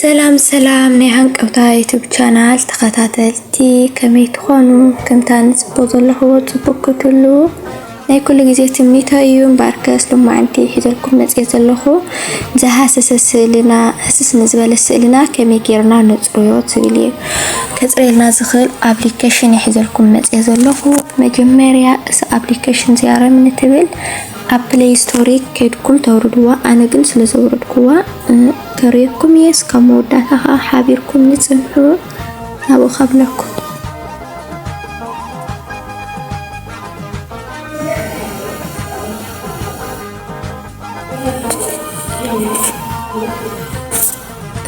ሰላም ሰላም ናይ ሃንቀውታ ዩቱብ ቻናል ተኸታተልቲ፣ ከመይ ትኾኑ? ከምታ ንጽቦ ዘለኹዎ ጽቡቅ ክትሉ ናይ ኩሉ ግዜ ትምኒቶ እዩ። እምበኣርከስ ሎማዓንቲ ሒዘልኩም መጽየ ዘለኹ ዝሃሰሰ ስእልና፣ ህስስ ንዝበለ ስእልና ከመይ ጌርና ነጽርዮ ትብል እየ። ከጽርየልና ዝኽእል ኣፕሊኬሽን እየ ሒዘልኩም መጽየ ዘለኹ። መጀመርያ እዛ ኣፕሊኬሽን እዚኣ ረሚ ንትብል ኣብ ፕሌይ ስቶሪ ከድኩም ተውርድዋ። ኣነ ግን ስለ ዘውረድኩዋ ከርእየኩም እየ። እስካብ መወዳእታ ከዓ ሓቢርኩም ንጽንሑ። ናብኡ ካብለኩም።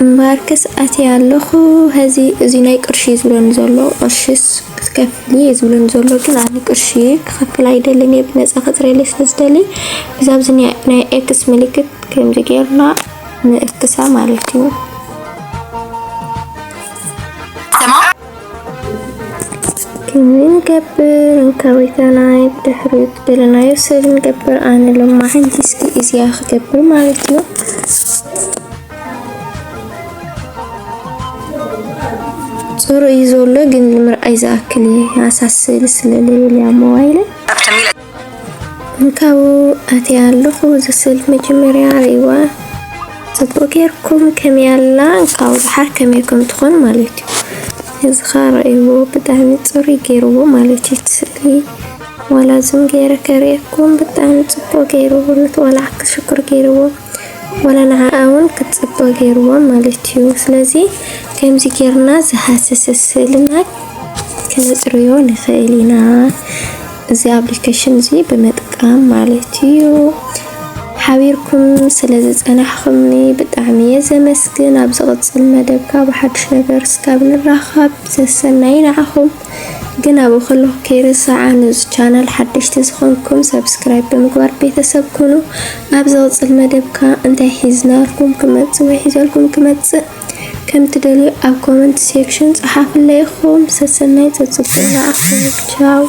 እምበኣርከስ ኣትየ ኣለኹ። ሀዚ እዚ ናይ ቅርሺ ዝብለኒ ዘሎ ቅርሽስ ክትከፍሊ እየ ዝብለኒ ዘሎ፣ ግን ኣነ ቅርሺ ክኸፍል ኣይደልን እየ፣ ብነፃ ከፅረለይ ስለ ዝደሊ እዛ ኣብዚ ናይ ናይ ኤክስ ምልክት ከምዚ ጌርና ንእክሳ ማለት እዩ። ከምዚ ንገብር። እንካዊተናይ ብድሕሪኡ ዝደለናዮ ስእሊ ንገብር። ኣነ ሎማዓንቲ እስኪ እዚኣ ክገብር ማለት እዩ። ፅሩይ እዩ ዘሎ፣ ግን ንምርኣይ ዝኣክል እዩ። ኣሳስል ስለ ዘይብልያ ሞባይለይ። እንካቡ ኣትያ ኣለኹ። እዚ ስእሊ መጀመርያ ርእይዋ። ጽቡቅ ጌርኩም ከመይ ኣላ? እንካቡ ድሓር ከመይ ከም ትኾን ማለት እዩ። እዚ ኸኣ ርእይዎ፣ ብጣዕሚ ጽሩይ ጌርዎ ማለት እዩ እቲ ስእሊ። ዋላ ዝም ጌረ ከርእየኩም፣ ብጣዕሚ ጽቡቅ ጌርዎ፣ ነቲ ቆልዓ ክሽኩር ጌርዎ። ዋላ ንዓኣ እውን ክትጽበ ገይርዎም ማለት እዩ። ስለዚ ከምዚ ጌርና ዝሃሰሰ ስእልና ክነጽርዮ ንኽእል ኢና፣ እዚ ኣፕሊኬሽን እዚ ብምጥቃም ማለት እዩ። ሓቢርኩም ስለ ዝጸናሕኹምኒ ብጣዕሚ እየ ዘመስግን። ኣብ ዝቕጽል መደብ ካብ ሓድሽ ነገር እስካብ ንራኸብ ሰሰናይ ንዓኹም። ግን ኣብኡ ከለኹ ከይርሳዕ፣ ነዚ ቻናል ሓደሽቲ ዝኾንኩም ሰብስክራይብ ብምግባር ቤተሰብ ኩኑ። ኣብ ዝቕጽል መደብካ እንታይ ሒዝናልኩም ክመጽእ ወይ ሒዘልኩም ክመጽእ ከም ትደልዩ ኣብ ኮመንት ሴክሽን ጸሓፍለይ ኢኹም። ሰሰናይ፣ ጸጽቡቕ ንዓኹም። ቻው።